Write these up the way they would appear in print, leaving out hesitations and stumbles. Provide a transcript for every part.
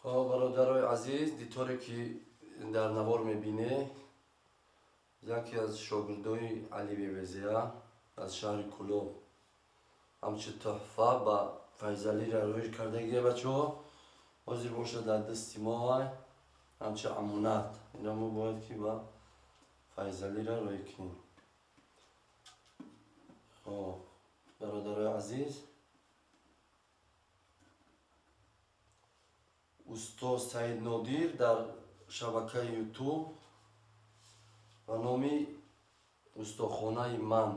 Хоб, бародарои азиз, диторе ки дар навор мебине, яке аз шогирдои Али Бебезия аз шаҳри Кӯлоб ҳамчун тӯҳфа ба Файзалиро рӯй кардагия, бачаҳо. Ҳозир боша дар дасти мо ай ҳамчун амонат. Ина мо бояд ки ба Файзалиро рӯй кунем. Хоб, бародарои азиз, устод Саид Нодир дар шабакаи Ютуб ба номи Устохонаи ман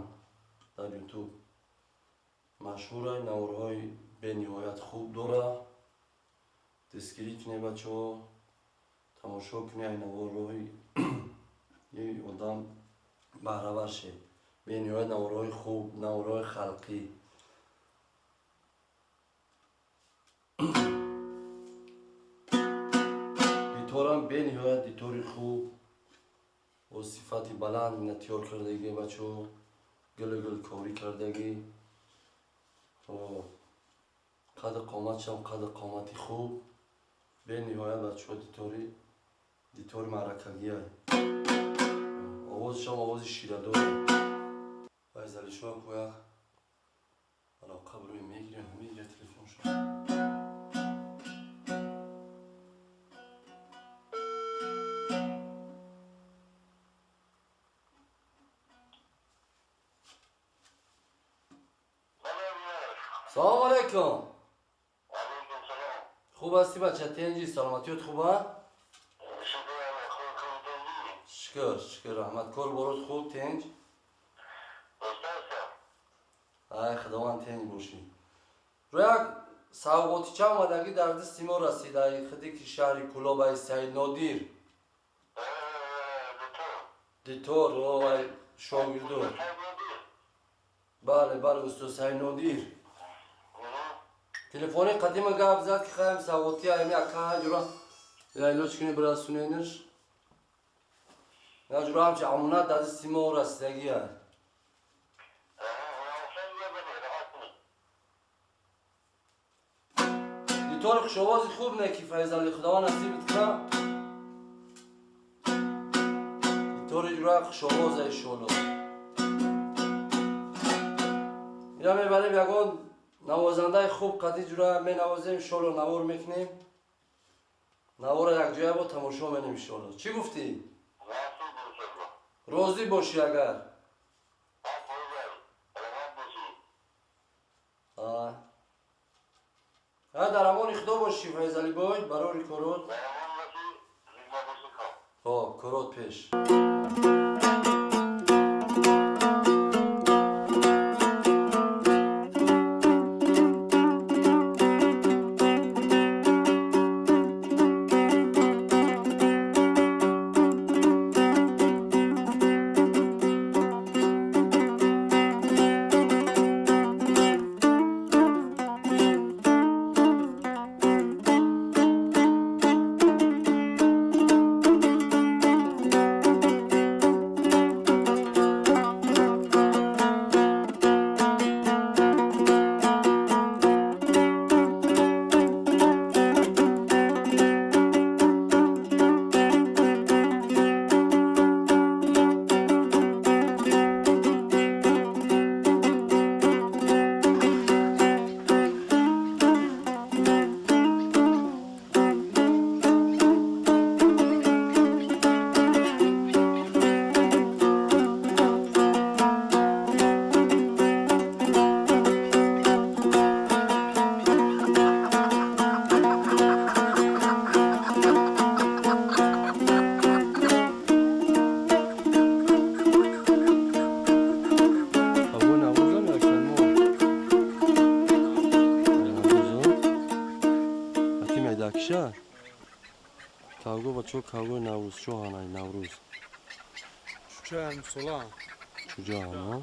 дар Ютуб машҳура, наворҳои бениҳоят хуб дора. Дастгирӣ кунед, бачаҳо, тамошо кунед, ай наворҳои одам баҳравар шед. Бениҳоят наворҳои хуб, наворҳои халқӣ. Диторам бениҳоят дитори хуб бо сифати баланд ина тиёр кардагӣ, бачаҳо, гулу гулкорӣ кардагӣ. Қади қоматшам қади қомати хуб, бениҳоят, бачаҳо, дитори маъракагиай. Овозшам овози ширадор. Файзалишоҳ кояк алоқа бирӯи мегирем, мегирад телефоншо. Салом алейкум. Хуб ҳастӣ, бача? Тенҷи, саломатиёт хуба? Шукр, шукр, раҳмат. Кор борот хуб, тенҷ? Ай, Худованд, тенҷ бошӣ. Рӯяк савғотича омадагӣ дар дасти мо расид, ай худи ки шаҳри Кӯлоб, ай Саид Нодир. Дитор, ай шогирдо. Бале, бале, устод Саид Нодир. Телефони қадима гап зад ки хаем савғоти айми ака ҷура лайлоч куни бирасунениш. Я ҷура ҳамчи амонат дар дасти мо расидагия. Дитори хушовози хуб не ки Файзали, Худованд насибат кунад. Дитори ҷура хушовоз иншоалло. Ина мебарем ягон навозандаи хуб қади ҷура менавозем, иншоалло, навор мекунем. Навора якҷоя бо тамошо менем, иншоалло. Чӣ гуфтӣ? Розӣ бошӣ агар. А дар амони Худо бошӣ, Файзалибой, барори корот. Хоб, корот пеш. Кавго бачо, кавгои Наврӯз чо ҳанай Наврӯз. Чуҷаам сола. Чуҷаам, а?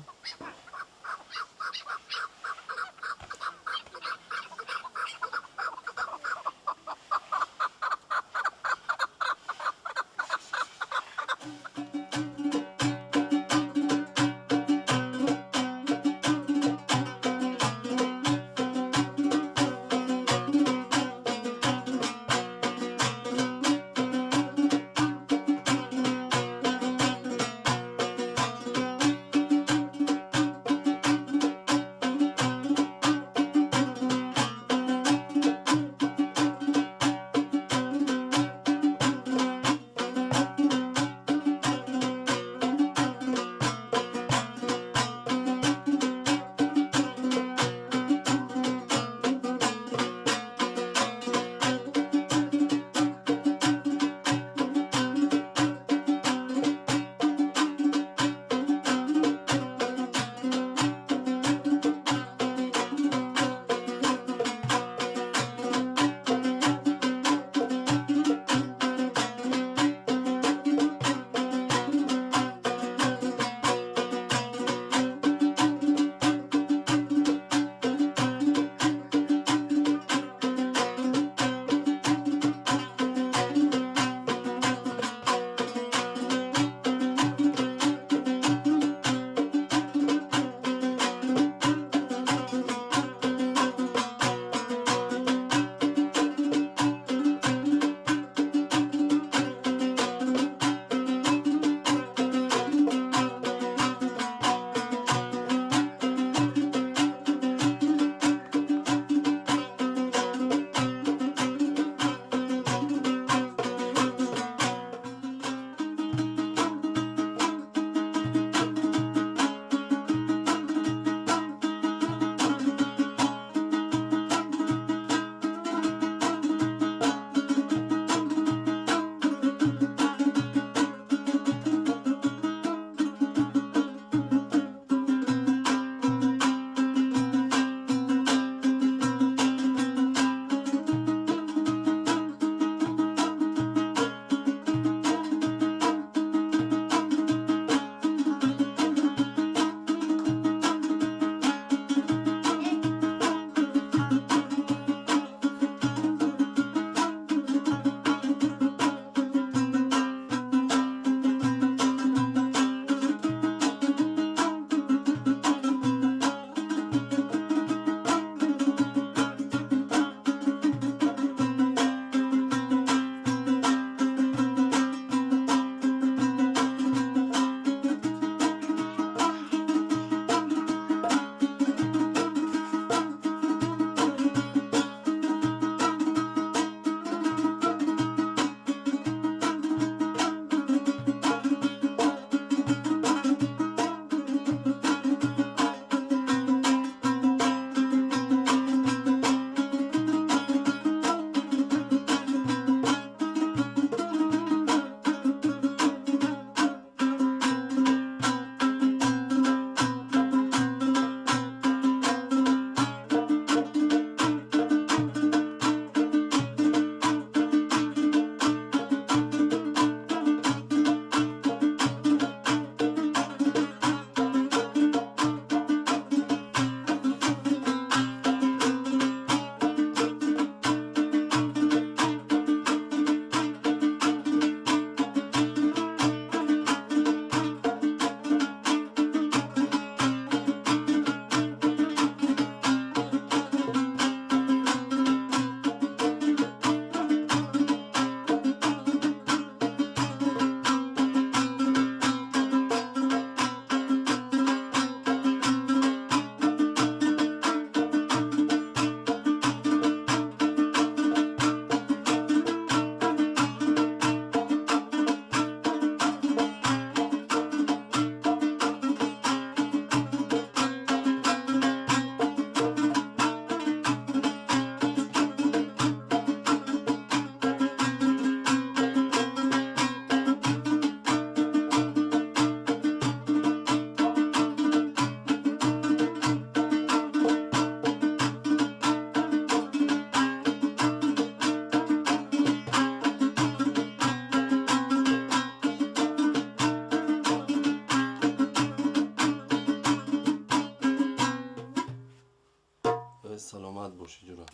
Саломат бошӣ, ҷура.